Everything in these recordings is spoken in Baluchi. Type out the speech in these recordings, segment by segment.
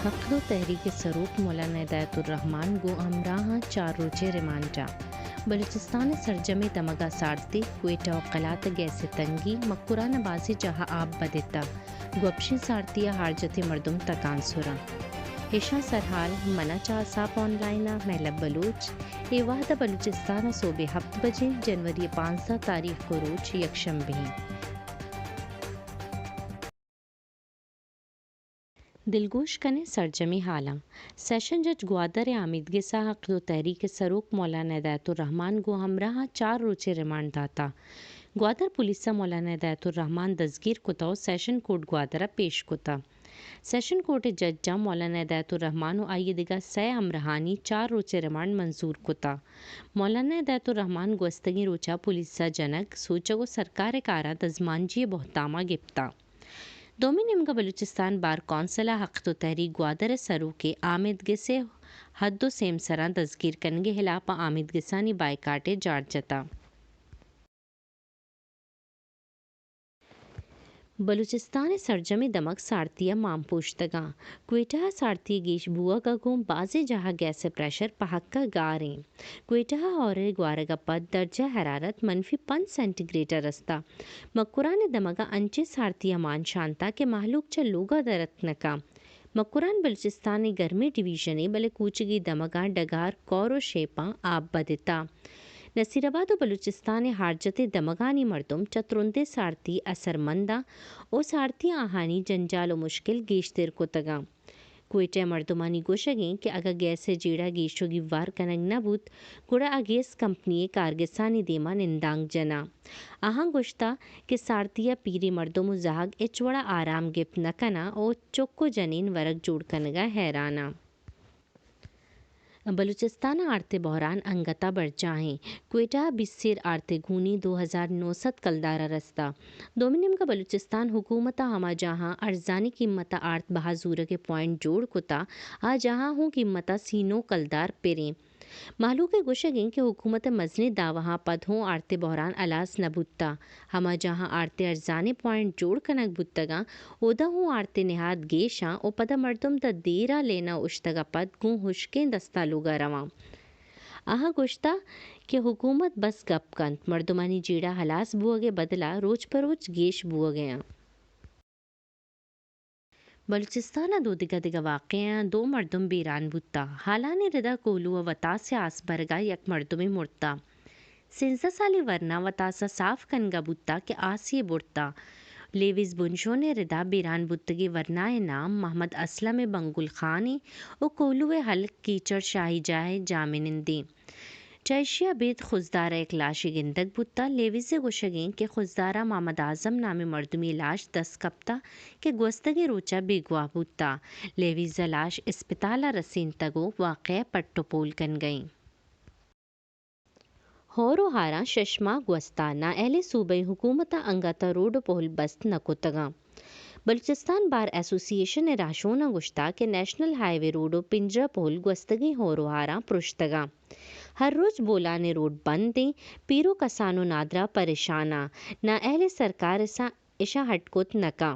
عقد ءُ تحریک ءِ سروک مولانا ہدایت الرحمان گوں ہمراہاں چار روچیں ریمانڈ ءَ۔ بلوچستان ءِ سرجمیں دمگ ءَ سارتی، کوئٹہ ءُ قلات ءَ گیس ءِ تنگی، مکران ءَ بازیں جاہ ءَ آپ بدیتہ، گوپشیں سارتی ءَ ہارجتیں مردم تکانسراں۔ ایشاں سرحال، من ءَ چہ آساپ آن لائن ءَ مہلب بلوچ۔ اے وہد ءَ بلوچستان ءَ سہب ءِ ہپت بجیں، جنوری ءِ پانزدہ تاریخ ءُ روچ یکشنبہ ایں۔ دلگوش کنیں سرجمیں حالاں۔ سیشن جج گوادر ءِ آمیدگس ءَ عقد ءُ تحریک ءِ سروک مولانا ہدایت الرحمان گوں ہمراہاں چار روچیں ریمانڈ داتہ۔ گوادر پولیس ءَ مولانا ہدایت الرحمان دزگیر کتہ ءُ سیشن کورٹ گوادر ءَ پیش کتہ۔ سیشن کورٹ ءِ جج ءَ مولانا ہدایت الرحمان ءُ آئی ءِ دگہ سئے ہمراہانی چار روچیں ریمانڈ منظور کتہ۔ مولانا ہدایت الرحمان گوستگیں روچ ءَ پولیس ءَ جنگ، سوچگ ءُ سرکار ءِ کاراں دزمانجی ءِ بہتام ءَ گپتہ۔ دومی نیمگ ءَ بلوچستان بار کونسل ءَ عقد ءُ تحریک گوادر ءِ سروک ءِ آمیدگس ءِ حد ءُ سیمسراں دزگیر کنگ ءِ ہلاپ ءَ آمیدگسانی بائیکاٹ ءِ جار جتہ۔ بلوچستان ءِ سرجمیں دمگ سارتی ءَ مان پروشتگاں۔ کوئٹہ ءَ سارتی ءِ گیش بوہگ ءَ گوں بازیں جاہ ءَ گیس ءِ پریشر پہک ءَ گار ایں۔ کوئٹہ ءَ ہئور ءِ گوارگ ءَ پد درجہ حرارت منفی پنچ سینٹی گریڈ ءَ رستہ۔ مکران ءِ دمگ ءَ انچیں سارتی ءَ مان شانتہ کہ مہلوک چہ لوگ ءَ در اتک نہ کنت۔ مکران بلوچستان ءِ گرمیں ڈویژنے، بلے کوچگی دمگاں ڈگار کور ءُ شیپاں آپ بدتہ۔ نصیر آباد ءُ بلوچستان ءِ ہارجتیں دمگانی مردم چہ ترندیں سارتی اثرمنداں ءُ سارتی آہانی جنجال ءُ مشکل گیشتر کتگاں۔ کوئٹہ ءِ مردمانی گوشگ ایں کہ اگاں گیس ءِ جیڑہ گیش ءُ گیوار کنگ نہ بوت، گڑا آ گیس کمپنی ءِ کارگسانی دیما نندانک جناں۔ آہاں گوشتہ کہ سارتی ءَ پیریں مردم ءُ زہگ ہچ وڑا آرام گپت نہ کناں ءُ چک ءُ جنین ورگ جوڑ کنگ ءَ حیراناں۔ بلوچستان ءَ آرت ءِ بحران انگت ءَ برجاہ ایں۔ کوئٹہ ءَ بیست سیر آرت ءِ گونی دو ہزار نو سد کلدار ءَ رستہ۔ دومی نیمگ ءَ بلوچستان حکومت ءَ ہما جاہاں ارزانی قیمت ءَ آرت بہا زورگ ءِ پوائنٹ جوڑ کتہ، آ جاہاں ہوں قیمت ءَ سی نو کلدار پر ایں۔ مہلوک ءِ گوشگ ایں کہ حکومت ءِ مزنیں دعواہاں پد ہوں آرت ءِ بحران ہلاس نہ بوتہ۔ ہما جاہاں آرت ءِ ارزانیں پوائنٹ جوڑ کنگ بوتگاں، اودا ہوں آرت ءِ نہاد گیش آں ءُ پدا مردم داں دیر ءَ لین ءَ اوشتگ ءَ پد گوں ہشکیں دست ءَ لوگ ءَ رواں۔ آہاں گوشتہ کہ حکومت بس گپ کنت، مردمانی جیڑہ ہلاس بوگ ءِ بدل ءَ روچ پہ روچ گیش بوگ ءَ آں۔ بلوچستان ءَ دو دگہ دگہ واقعہ آں، دو مردم بیران بوتہ۔ ہالانی ردا کوہلو ءَ وتاس ءِ آس برگ ءَ یک مردمے مرتہ۔ سیزدہ سالی ورنا وتاس ءَ صاف کنگ ءَ بوتہ کہ آسے برتہ۔ لیویز بنشون ءِ ردا بیران بوتگیں ورنا ءِ نام محمد اسلم ءِ بنگل خان ایں ءُ کوہلو ءِ ہلک کیچڑ شاہی جاہ ءِ جاہمنند ایں۔ چہ ایشی ءَ ابید خضدار ءَ یک لاشے گندگ بوتہ۔ لیویز ءِ گوشگ ایں کہ خضدار ءَ محمد اعظم نامیں مردمے ءِ لاش دست کپتہ کہ گوستگیں روچ ءَ بیگواہ بوتہ۔ لیویز ءَ لاش اسپتال ءَ رسینتگ ءُ واقعہ ءِ پٹ ءُ پول کنگ ءَ ایں۔ ہور ءُ ہاراں شش ماہ گوستہ، نااہلیں صوبائی حکومت ءَ انگت ءَ روڈ ءُ پہل بست نہ کتگاں۔ بلوچستان بار ایسوسی ایشن ءِ راہشوناں گوشتہ کہ نیشنل ہائی وے روڈ ءُ پنجرہ پہل گوستگیں ہور ءُ ہاراں پروشتگاں۔ ہر روچ بولان ءِ روڈ بند ایں، پیر ءُ کسان ءُ نادراہ پریشاناں، نااہلیں سرکار ءَ اشاں ہٹ کت نہ کاں۔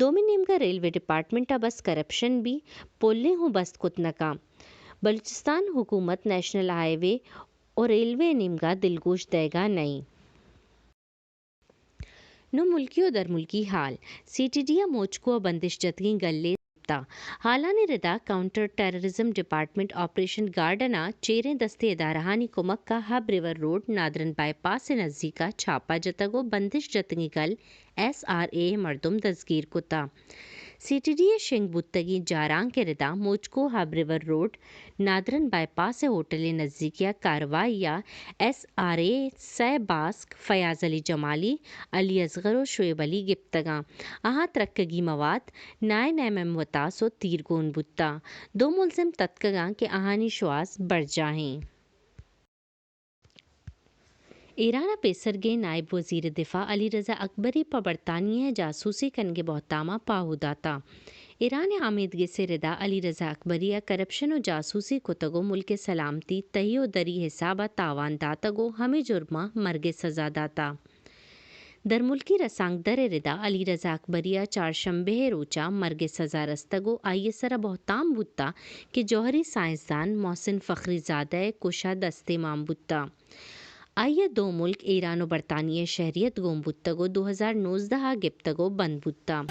دومی نیمگ ءَ ریلوے ڈیپارٹمنٹ ءَ بس کرپشن بی، پلیں ہوں بست کت نہ کاں۔ بلوچستان حکومت نیشنل ہائی وے ءُ ریلوے ءِ نیمگ ءَ دلگوش دئیگ ءَ نہ ایں۔ نوں ملکی ءُ درملکی حال۔ سی ٹی ڈی ءَ موچکو ءَ بندش جتگیں گلے زرتہ۔ ہالانی ردا counter terrorism department operation garden ءَ چیریں دستیں ادارہانی کمک ءَ Hub river road northern bypass ءِ نزیک ءَ چھاپہ جتگ ءُ بندش جتگیں گل ایس آر اے ءِ مردم دزگیر کتہ۔ سی ٹی ڈی ءِ شنگ بوتگیں جارانک ءِ ردا موچکو Hub river road northern bypass ءِ ہوٹل ءِ نزیکی ءَ کاروائی ءَ ایس آر اے ءِ سئے باسک فیاض علی جمالی، علی اصغر ءُ شعیب علی گپتگاں۔ آہاں ترکگی مواد، نائن ایم ایم وتاس ءُ تیرگون بوتاں۔ دو ملزم تتکگاں کہ آہانی شواز برجاہ ایں۔ ایران ءِ پیسرگیں نائب وزیر دفاع علی رضا اکبری پہ برطانیہ ءَ جاسوسی کنگ ءِ بہتام ءَ پاہو داتہ۔ ایران ءِ آمیدگس ءِ ردا علی رضا اکبری ءَ کرپشن ءُ جاسوسی کتگ ءُ ملک ءِ سلامتی تہی ءُ دری حساب ءَ تاوان داتگ ءُ ہمے جرم ءَ مرگ ءِ سزا داتہ۔ درملکی رسانکدر ءِ ردا علی رضا اکبری ءَ چارشنبہ ءِ روچ ءَ مرگ ءِ سزا رستگ ءُ آئی ءِ سرا بہتام بوتگ کہ جوہری سائنسدان محسن فخری زادہ ءِ کش ءَ دست ءِ مان بوتگ۔ آئی ءَ دو ملک ایران ءُ برطانیہ ءِ شہریت گون بوتگ ءُ دو ہزار نوزدہ ءَ گپتگ ءُ بند بوتگ۔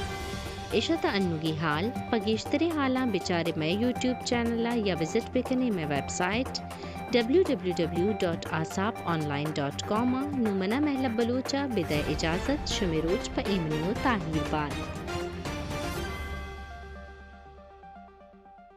اش ات انوگی حال۔ پہ گیشتریں حالاں بچارے مئے یوٹیوب چینل ءَ یا وزٹ بکنے مئے website W W W dot Aasap online dot com ءَ۔ نوں منا مہلب بلوچ ءَ بدئے اجازت، شمے روچ پہ ایمنی ءُ تاہیر بات۔